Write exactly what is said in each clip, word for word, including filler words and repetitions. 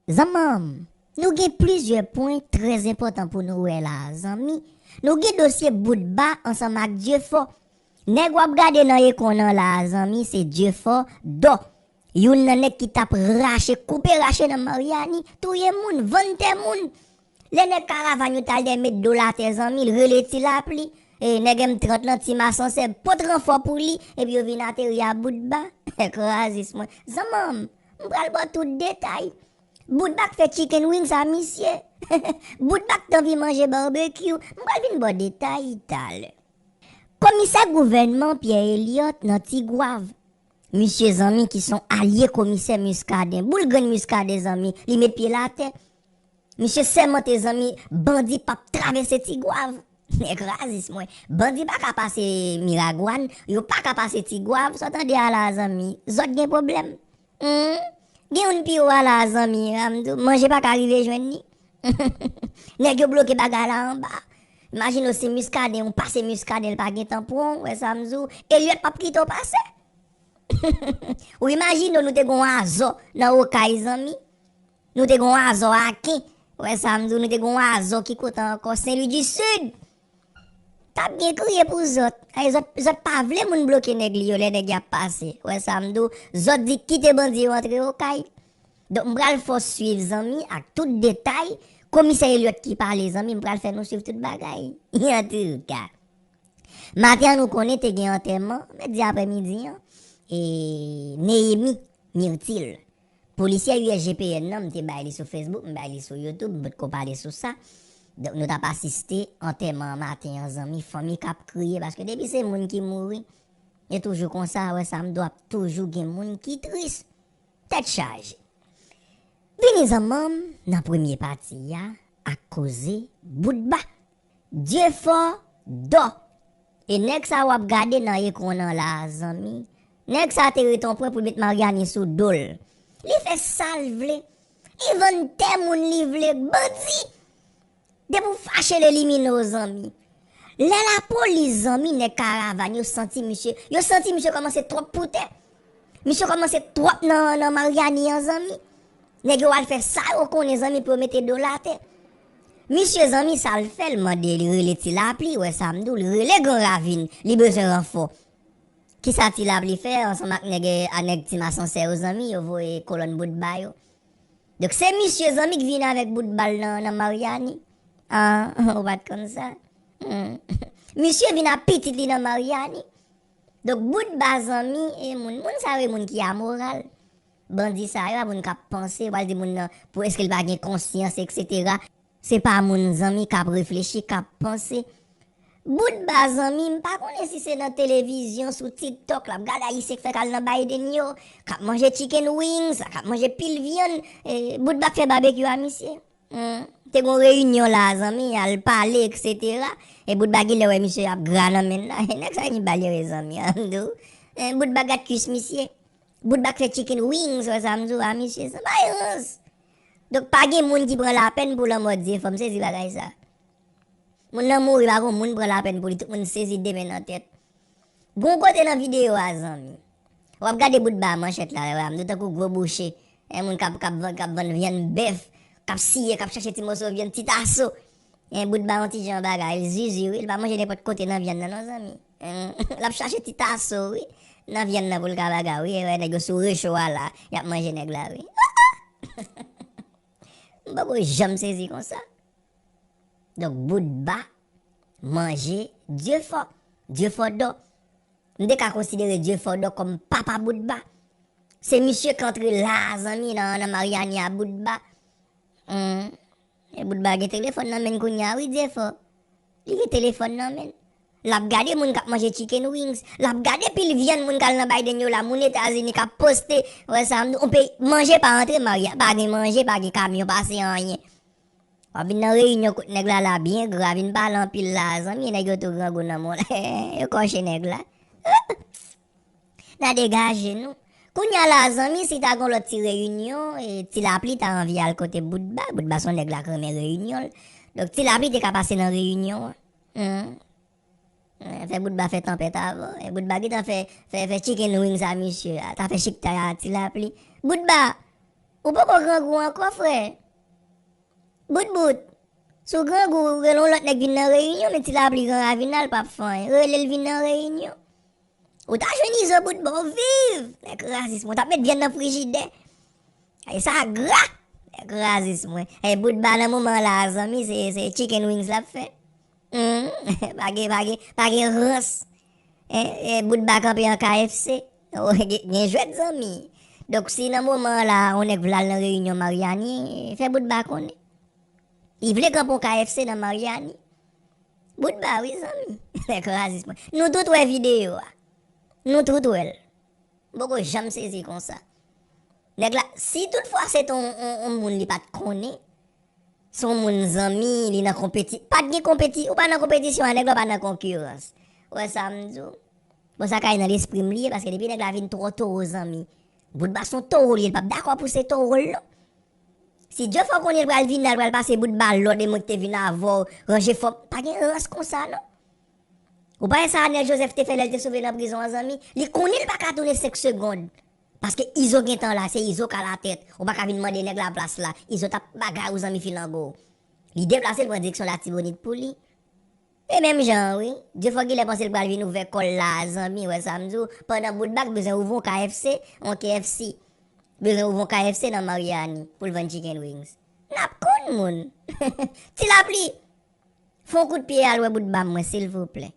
Zanmanm, nou gen plizyè pwen trè enpòtan pou nou wè la, zanmi. Nou gen dosye Boutba ansanm ak Dyefò. Nèg w ap gade nan ekran nan la, zanmi, se Dyefò Dò. Youn nan nèg ki t ap rache, koupe rache nan Maryani, touye moun, vann tè moun. Lè nèg karavàn yo t al dèyè met dlo l atè, zanmi, l rele Ti Lapli. E nèg M trant lan, Ti Masansè, pot ranfò pou li, epi yo vin ateri a Boutba. Krazis mwen. Zanmanm, m pral ba w tout detay. Boutba k fè chicken wings a misye. Boutba k t anvi manje barbecue. M pral vin ba w detay talè. Komisè gouvènman Pierre Elliott nan Tigwav. Misye, zanmi, ki son alye komisè Muscadin. Boul grenn Muscadin, zanmi, li met pye l atè. Misye sèmante, zanmi, bandi p ap travèse Tigwav. Nèg razis mwen. Bandi pa ka pase Miragwàn, yo pa ka pase Tigwav, sa w tande a la, zanmi. Zòt gen pwoblèm. Hmm? Gen youn pi wo a la, zanmi, a m di w, manje pa ka rive jwenn li. Nèg yo bloke bagay la anba. Imajine w si Muscadin, ou pase Muscadin, l pa gen tan pran w, wè sa m di w. Elliott p ap kite w pase. Ou imajine w, nou te gon Azò nan Okay, zanmi. Nou te gon Azò Aken. Wè sa m di w, nou te gon Azò ki kote ankò? Sen Lwi di Sid. T ap gen kriye pou zòt. Ay, zòt, zòt pa vle moun bloke nèg li yo lè nèg y ap pase. Wè sa m di w, zòt di kite bandi yo antre Okay. Donk, m pral fè w swiv, zanmi, ak tout detay. Komisè Elliott ki pale, zanmi, m pral fè nou swiv tout bagay. Antouka. Maten an, nou konnen te gen antèman, mèdi aprèmidi an, e Néhémie Myrtil. Polisyè U S G P N nan, m te bay li sou Facebook, m bay li sou YouTube, m potko pale sou sa. Donk, nou t ap asiste antèman an maten an, zanmi, fanmi k ap kriye, paske depi se moun ki mouri, e toujou konsa, wè sa m di w, ap toujou gen moun ki tris. Tèt chaje. Vini zanmanm nan premye pati a ak koze Boutba. Dyefò Dò. E nèg sa w ap gade nan ekran nan la, zanmi. Nèg sa te ret on pwen pou l met Maryani sou do l. Li fè sa l vle. Li vann tè moun li vle, bandi. Depi w fache, l elimine w, zanmi. Lè lapolis, zanmi, nèg karavàn yo santi misye, yo santi misye kòmanse twòp pou tè. Misye kòmanse twòp nan, nan Maryani an, zanmi. Nèg yo al fè sa yo konnen, zanmi, pou yo mete do l atè. Misye, zanmi, sa l fè, l mande, li rele Ti Lapli, wè sa m di w, li rele Gran Ravin, li bezwen ranfò. Kisa Ti Lapli fè ansanm ak nèg, a nèg Ti Masansè yo, zanmi, yo voye kolòn Boutba yo. Donk, se misye, zanmi, ki vin avèk Boutba l nan, nan Maryani. Ah, ou pa t konn sa? Hmm. Misye vin ak pitit li nan Maryani. Donk, Boutba, zanmi, e moun, moun sa yo, e moun ki amoral. Bandi sa yo, a moun k ap panse, yo pral di moun nan, pou èske l pa gen konsyans, etsetera. Se pa moun, zanmi, k ap reflechi, k ap panse. Boutba, zanmi, m pa konnen si se nan televizyon, sou TikTok, l ap gade Ayisyen k fèk al nan Biden yo, k ap manje chicken wings, k ap manje pil vyann, e, Boutba k fè babekyou a misye. Hmm. Te gon reyinyon la, zanmi, al pale, etsetera. E Boutba genlè wè misye ap gra nan men l la. Nèg sa ni bal yo ye, zanmi, a m di w. E, Boutba gad kwis misye. Boutba k fè chicken wings, wè sa m di w, a misye, sa bay rans. Donk, pa gen moun ki pran lapèn pou lanmò Dyefò, m sezi bagay sa. Moun nan mouri, pa gon moun pran lapèn pou li, tout moun sezi de men nan tèt. Gon kote nan videyo a, zanmi. W ap gade Boutba manchèt la, wè, m di w tankou gwo bouche. E moun k ap, k ap vann, k ap vann vyann bèf, k ap siye, k ap chache ti moso vyann, ti taso. E Boutba yon ti jan bagay, l zizi, wi, l pa manje nenpòt kote nan vyann nan, non, zanmi. L ap chache ti taso, wi, nan vyann nan pou l ka bagay, wi. E wè nèg yo sou recho a la, y ap manje nèg la, wi. M poko janm sezi konsa. Donk, Boutba manje Dyefò. Dyefò Dò. M te ka konsidere Dyefò Dò kòm papa Boutba. Se misye k antre la, zanmi, nan, nan Maryani a Boutba. Hmm. E Boutba gen telefòn nan men l kounye a, wi, Dyefò. Li gen telefòn nan men l. L ap gade moun k ap manje chicken wings. L ap gade pil vyann moun k al nan Biden yo la, moun Etazini k ap poste. Wè sa m di w, on peyi, manje pa antre Marya-, pa gen manje, pa gen kamyon pase anyen. W ap vin nan reyinyon kot nèg la la byen gra, vin pale anpil la, zanmi, nèg yo tou grangou nan mond. Yo kòche nèg la. N a degaje nou. Kounye a la, zanmi, si ta gon lòt ti reyinyon, e, Ti Lapli ta anvi al kote Boutba. Boutba se yon nèg la k renmen reyinyon l. Donk, Ti Lapli te ka pase nan reyinyon an. Hmm. Eh, fè Boutba fè tanpèt avè w. E Boutba gentan fè, fè, fè chicken wings a misye a. Ta fè chiktay a Ti Lapli. Boutba, Ou poko grangou ankò, frè. Bout bout. Si w grangou, rele yon lòt nèg vin nan reyinyon, men Ti Lapli gran Ravinal p ap fè anyen. Rele l vin nan reyinyon. Ou ta jwenn Izo Boutba, w viv! Nèg rasis, mwen t ap met vyann nan frijidè. Ay, sa gra! Nèg rasis, mwen. Ay, Boutba nan moman la, zanmi, se, se chicken wings l ap fè. Hmm, pa gen, pa gen, pa gen rans. Hein, eh, Boutba kanpe an K F C. Oh, gen, gen jwèt, zanmi. Donk, si nan moman la, yon nèg vle al nan reyinyon Mariani, fè Boutba konnen. Li vle kanpe yon K F C nan Mariani. Boutba, wi, zanmi. Nèg rasis, mwen. Nou tout wè videyo a. Nou tout wè l. M poko janm sezi konsa. Nèg la, si toutfwa se te yon, yon, yon moun li pa t konnen, se yon moun zanmi, li nan konpeti-, pa t gen konpeti-, ou pa nan konpetisyon a nèg la, ou pa nan konkirans. Ou wè sa m di w? Bon, sa ka nan lespri m li ye, paske depi nèg la vin twò towo zanmi, Boutba se yon towo li ye, li p ap dakò pou se towo l non. Si Dye fè w konnen l pral vini la, l pral pase Boutba lòd, e mwen ki te vin avè w, ranje fòm, pa gen rans konsa non. Ou pa wè sa Anèl Jozèf te fè lè l te sove nan prizon an, zanmi? Li konnen l pa ka tounen senk segonn. Paske Izo gentan la, se Izo k alatèt. Ou pa ka vin mande nèg la plas la. Izo t ap bagay ou, zanmi, filango. Li deplase, l pran direksyon Latibonit pou li. E menm jan an, wi. Dye fò Gilè panse l pral vin ouvè kò l la, zanmi, wè sa m di w. Pandan Boutba k bezwen ouvri yon K F C, yon K F C. Bezwen ouvri yon K F C nan Mariani pou l vann chicken wings. N ap konn moun. Ti Lapli. Fè yon kout pye al wè Boutba mwen, silvouplè.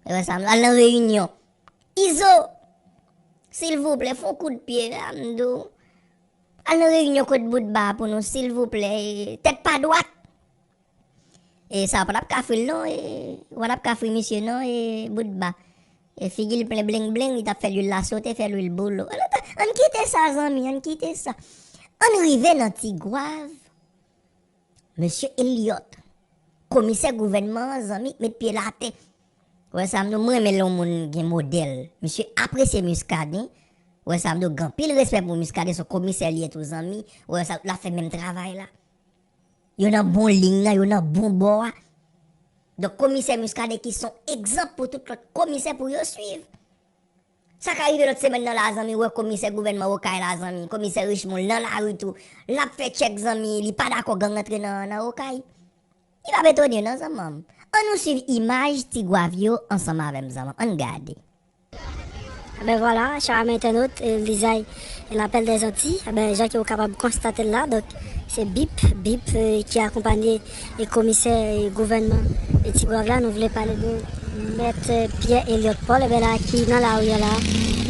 Wè sa, al nan reyinyon. Izo, silvouplè, fè yon kout pye, a m di w. Al nan reyinyon kot Boutba pou nou, silvouplè. E, tèt pa dwat. E sa, w pa t ap ka fri l non, e, w pa t ap ka fri misye non, e, Boutba. E, figi l plen bling bling, li t ap fè lwil la sote, fè lwil boulo. Ann, ann kite sa, zanmi, ann kite sa. Ann rive nan Tigwav. Mesye Elliot, komisè gouvènman an, zanmi, met pye l atè. Ou wè sa m di w, mwen renmen lè yon moun gen modèl. Misye apresye Muscadin. Ou wè sa m di w, gen anpil respè pou Muscadin, se yon komisè li ye tou, zanmi. Ou wè sa, l ap fè menm travay la. Yo nan bon liy nan, yo nan bon bò a. Donk, komisè Muscadin ki se yon egzanp pou tout lòt komisè pou yo swiv. Sa ka rive lòt semèn nan la, zanmi, wè komisè gouvènman Okay la, zanmi, komisè Richemond nan lari tou. L ap fè tchèk, zanmi, li pa dakò gang antre nan, nan Okay. Li p ap etone w non, zanmi m. Ann nou swiv imaj Tigwav yo ansanm avè m, zanmi m. Ann gade. Enben vwala, chè amè entènot, e, Lizay, e, Lapèl dèzanti, enben, jan ke w kapab konstate l la, donk, se bip, bip, e, ki akonpanye e komisè, e, gouvènman, e, Tigwav la, nou vle pale de mèt, e, Pierre Elliot Paul, enben la, ki nan lari a la,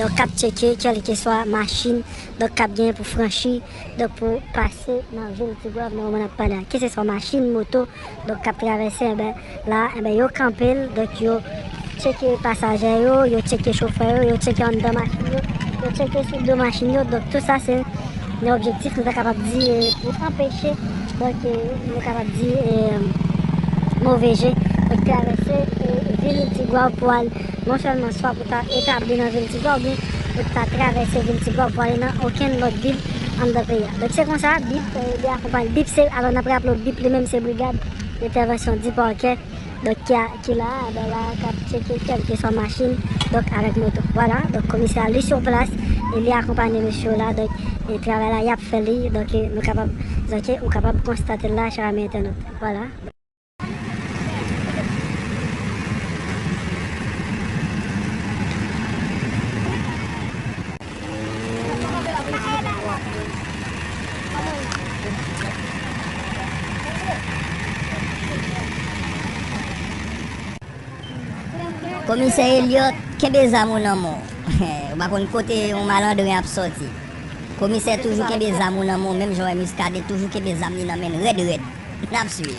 donk, k ap tcheke kèlkeswa machin, donk, k ap genyen pou franchi, donk, pou pase nan vil Tigwav, nan moman n ap pale a. Keseswa machin, moto, donk, k ap travèse, enben, la, enben, yo kanpe l, donk, yo tcheke pasaje yo, yo tcheke chofè yo, yo tcheke anndan machin yo, yo tcheke sou do machin yo. Donk, tou sa se nan objektif, nou ta kapab di, e, pou anpeche, donk, e, nou kapab di, e, move je, donk, travèse, e, vil Tigwav pou al non sèlman swa pou ta etabli nan vil Tigwav, oubyen pou ta travèse vil Tigwav pou ale nan okenn lòt vil anndan peyi a. Donk, se konsa, bip, e, li akonpanye, bip se, alò, n ap raple w, bip li menm se brigad entèvansyon di pakè. Donk, ki a, ki la, enben la, k ap tcheke kèlkeswa machin, donk, avèk moto. Vwala, donk, komisè a, li sou plas, e li akonpanye mesye yo la, donk, e travay la, y ap fè li, donk, e nou kapab, donk, e ou kapab konstate l la, chè amè entènot. Vwala. Komisè Elliot, kenbe zam ou nan men w. Ou pa konn kote yon malandren ap sòti. Komisè toujou kenbe zam ou nan men w, menm jan w wè Muscadin toujou kenbe zam li nan men l rèd rèd. N ap swiv.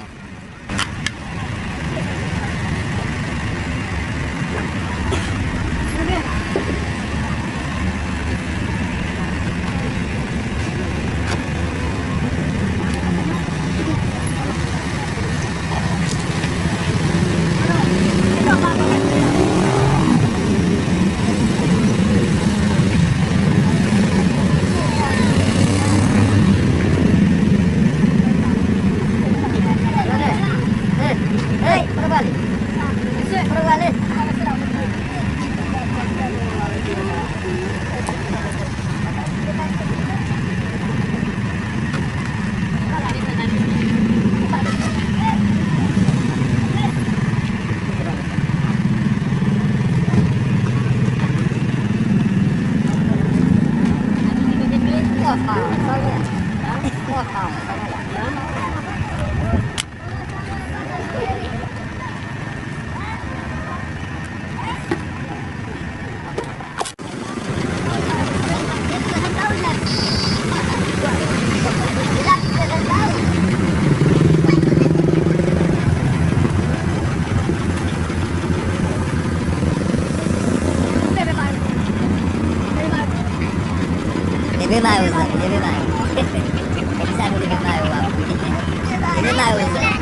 Leve mayo, zanmi, leve mayo. Epi sa nou leve mayo a pou li. Leve mayo, zanmi.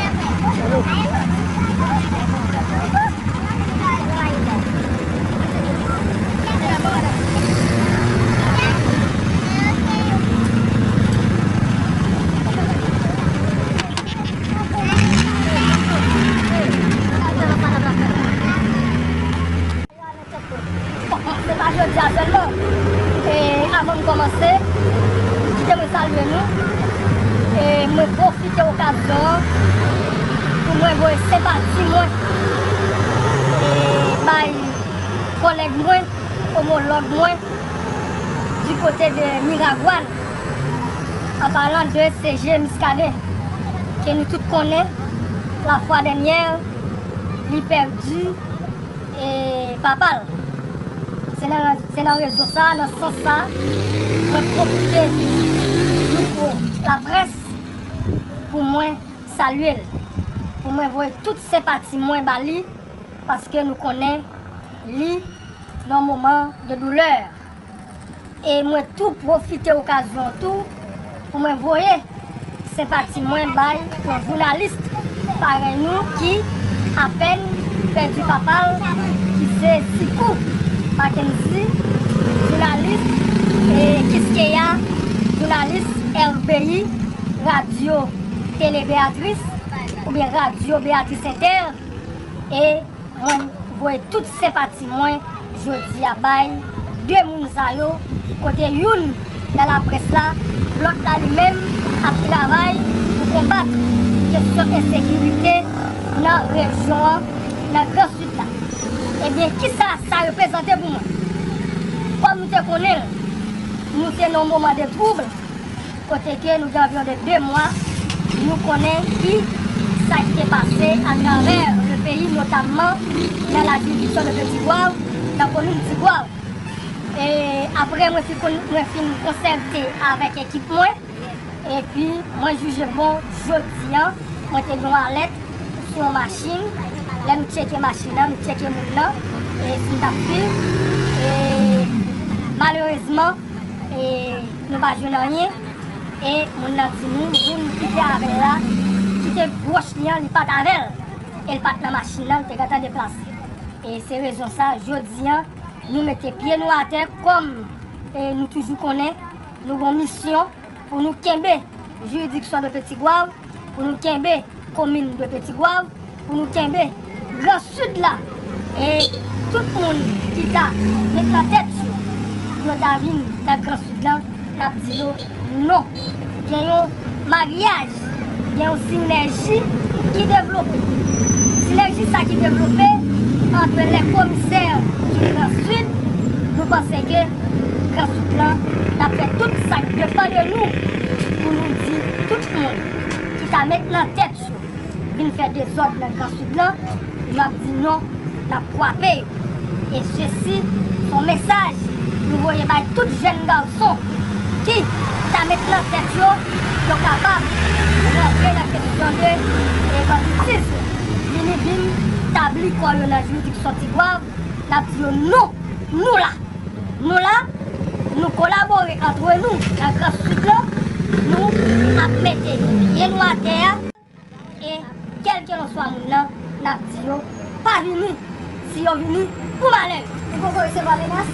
Se pa jodi a sèlman. E avan m kòmanse, kite mwen salye nou. E mwen pwofite okazyon an pou mwen voye senpati mwen, e, bay kòlèg mwen, omològ mwen, di kote de Miragwàn, an palan de C G Muscadin, ke nou tout konnen, lafwa dènyè, li pèdi e papa l. Se nan, se nan rezon sa, nan sans sa, mwen pwofite mikwo laprès pou mwen salye l, pou mwen voye tout senpati mwen ba li, paske nou konnen li nan moman de doulè. E mwen tou pwofite okazyon tou pou mwen voye senpati mwen bay yon jounalis parèy nou ki apèn pèdi papa l, ki se Sikou Mackenzie, jounalis, e, Kiskeya, jounalis R B I, Radyo Tele Beatrice, oubyen Radyo Beatrice Inter, e mwen voye tout senpati mwen jodi a bay de moun sa yo, kote youn nan laprès la, lòt la li menm ap travay pou konbat kesyon ensekirite nan rejyon an, nan Gran Sid la. Ebyen, kisa sa reprezante pou mwen? Kòm nou te konnen l, nou te nan yon moman de twoub, kote ke nou gen anviwon de de mwa, nou konnen ki sa ki te pase atravè le peyi, notamman nan la jiridiksyon de Ti Gwav, nan komin Ti Gwav. E apre mwen fin kon-, mwen fin konsèlte avèk ekip mwen, epi mwen jije bon jodi a, mwen te gen yon alèt sou yon machin. Lè m tcheke machin nan, m tcheke moun nan, e si m t ap swiv, e malerezman, e nou pa jwenn anyen. E moun nan di nou, moun ki te avè l la, ki te pwòch li an, li pa t avè l. E l pa t nan machin nan, li te gentan deplase. E se rezon sa, jodi a, nou mete pye nou atè, kòm, e, nou toujou konnen, nou gen misyon pou nou kenbe jiridiksyon de Ti Gwav, pou nou kenbe komin de Ti Gwav, pou nou kenbe Gran Sid la. E tout moun ki ta met nan tèt yo, yo ta vin nan Gran Sid la, n ap di yo non. Gen yon maryaj, gen yon sinèji ki devlope. Sinèji sa ki devlope ant lè komisè ki Gran Sid, nou panse ke Gran Sid la, n ap fè tout sa k depann de nou pou nou di tout moun ki ta met nan tèt yo vin fè dezòd nan Gran Sid lan, nou ap di non, n ap kwape yo. E sesi se yon mesaj nou voye bay tout jèn gason ki ta met nan tèt yo, yo kapab rantre nan kesyon de, e, banditis, vini vin tabli kò yo nan jiridiksyon Ti Gwav, n ap di yo non, nou la. Nou la, nou kolabore antre nou nan Gran Sid lan, nou ap mete pye nou atè a, e kèlkelanswa moun nan, n ap di yo pa vini. Si yo vini, pou malè yo. Ou poko resevwa menas?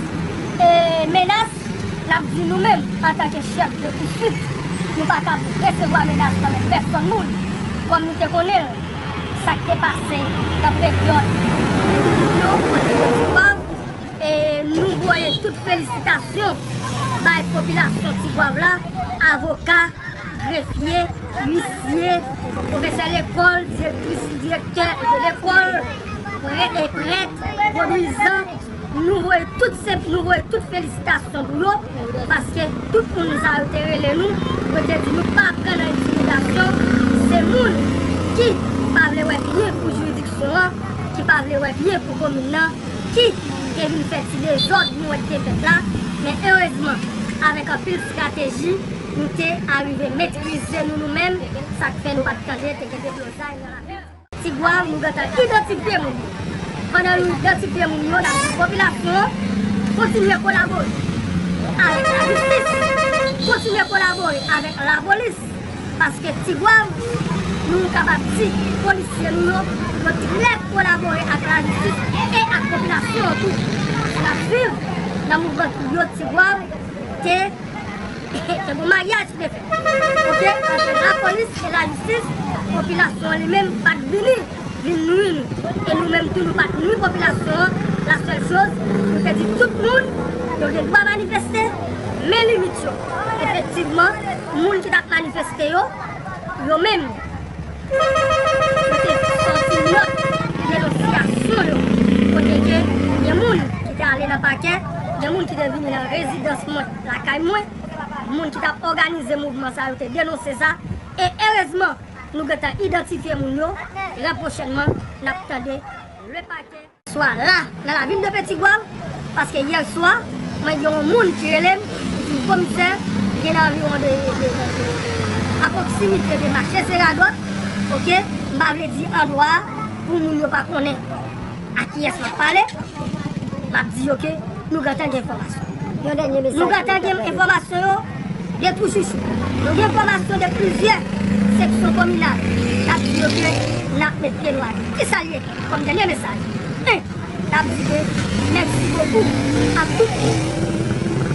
E menas, n ap di nou menm, antanke chèf de pouswit, nou pa ka resevwa menas nan men pèsonn moun. Kòm nou te konnen l, sa k te pase nan peryòd yo, kote yo di pa, e nou voye tout felisitasyon bay popilasyon Ti Gwav la, avoka, grefye, uisye, pwofesè lekòl, direktris, direktè de lekòl, prè-, e prèt, vodwizan, Nou voye tout senp, nou voye tout felisitasyon pou yo, paske tout moun sa yo te rele nou, yo te di nou pa pran nan entimidasyon. Se moun ki pa vle wè byen pou jiridiksyon an, ki pa vle wè byen pou komin nan, ki te vin fè ti dezòd nou wè ki te fèt la. Men erezman, avèk anpil estrateji, nou te arive metrize nou, nou menm, sa k fè nou pa t tande te gen deblozay nan lapli. Tigwav, nou gentan idantifye moun yo. Pandan nou idantifye moun yo, n ap di popilasyon an kontinye kolabore avèk lajistis, kontinye kolabore avèk lapolis, paske Tigwav, nou kapab di polisye nou yo, yo trè kolabore ak lajistis e ak popilasyon an tou. N ap swiv nan mouvman yo Tigwav te te gon maryaj ki te fèt. Kote, ant lapolis e lajistis, popilasyon an li menm pa t vini vin nwi nou. E nou menm tou, nou pa t nwi popilasyon an. La sèl choz, nou te di tout moun, yo gen dwa manifeste, men limit yo. Efektivman, moun ki t ap manifeste yo, yo menm, yo te sòti nòt denonsyasyon yo. Kote ke gen moun ki te ale nan pakè, gen moun ki te vini nan rezidans mwen, lakay mwen, moun ki t ap òganize mouvman sa yo te denonse sa. E erezman, nou gentan idantifye moun yo. Trè pwochènman, n ap tande le pakè. Swa la, nan lavil de Petit Goâve, paske yè swa, mwen gen yon moun ki rele m, li di m, "Komisè, gen anviwon de, de, de, de, a pwoksimite de mache Seradòt, oke, m pa vle di andwa pou moun yo pa konnen a kiyès m ap pale, m ap di yo ke nou gentan gen enfòmasyon." Yon dènye mesaj. Nou gentan gen enfòmasyon yo de Twouchouchou. Nou gen enfòmasyon de plizyè seksyon kominal. N ap di yo ke n ap met pye nou atè. Kisa l ye? Kòm dènye mesaj. En, n ap di ke mèsi bokou a tout moun.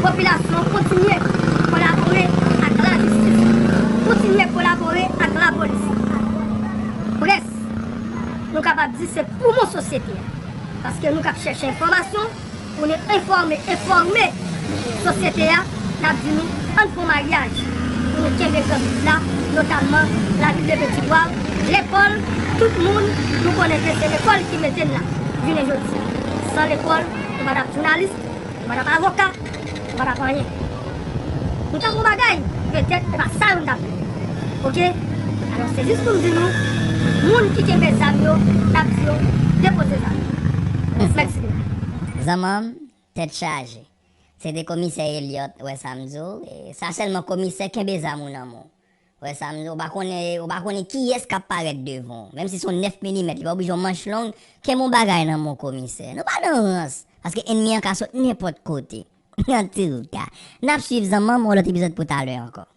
Popilasyon an kontinye kolabore ak lajistis, kontinye kolabore ak lapolis. Près, nou kapab di se poumon sosyete a. Paske nou k ap chèche enfòmasyon, pou nou enfòme e fòme sosyete a, n ap di nou, ann fè yon maryaj pou nou kenbe gran lit la, notamman lavil de Petit Goâve, lekòl, tout moun, nou konnen ke se lekòl ki mete n la jounen jodi a. San lekòl, nou pa t ap jounalis, nou pa t ap avoka, nou pa t ap anyen. Nou t ap yon bagay, petèt, e pa sa yo n t ap fè. Oke? Alò, se jis pou m di nou, moun ki kenbe zam yo, n ap di yo, depoze zam yo. Mèsi. Zanmanm, tèt chaje. Se te komisè Eliot, wè sa m di w. E sa sèlman komisè kenbe zam ou nan men w. Wè sa m di w, ou pa konnen, ou pa konnen kiyès k ap parèt devan w. Menm si se yon nèf milimèt, li pa oblije yon manch long, kenbe yon bagay nan men w komisè. Nou pa nan rans, paske ènmi an ka sot nenpòt kote. Antouka, n ap swiv zanmanm, yon lòt epizòd pou talè ankò.